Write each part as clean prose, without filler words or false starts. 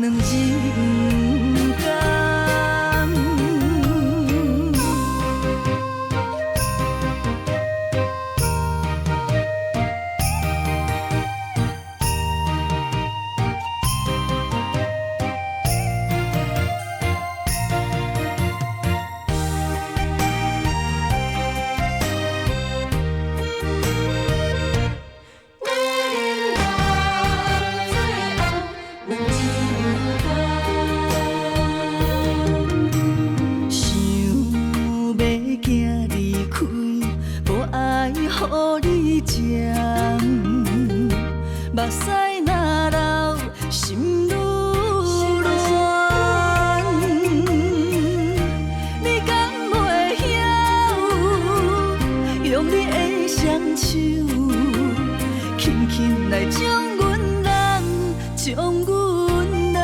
兩人間。女人梦最后两人间。想欲行離開，無愛予你占，目屎若流，心愈亂。你敢袂曉用你的雙手，輕輕來將阮攬，將阮攬。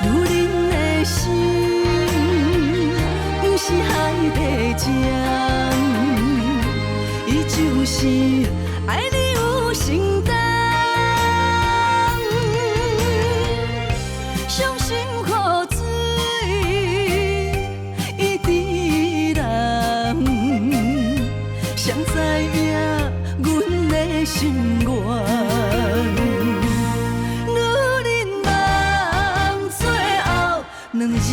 女人的心，毋是海底針，伊就是愛你有承擔。傷心雨水一直淋，誰知影阮的心願？女人夢最後兩人間。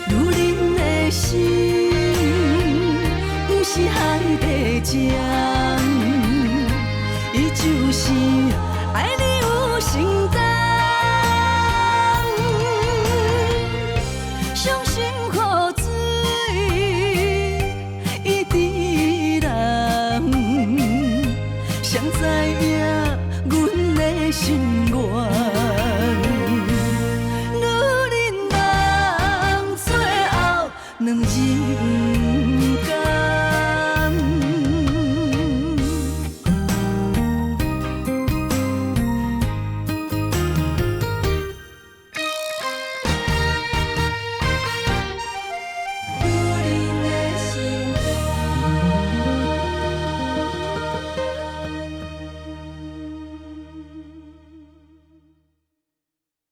女人的心，毋是海底針，伊就是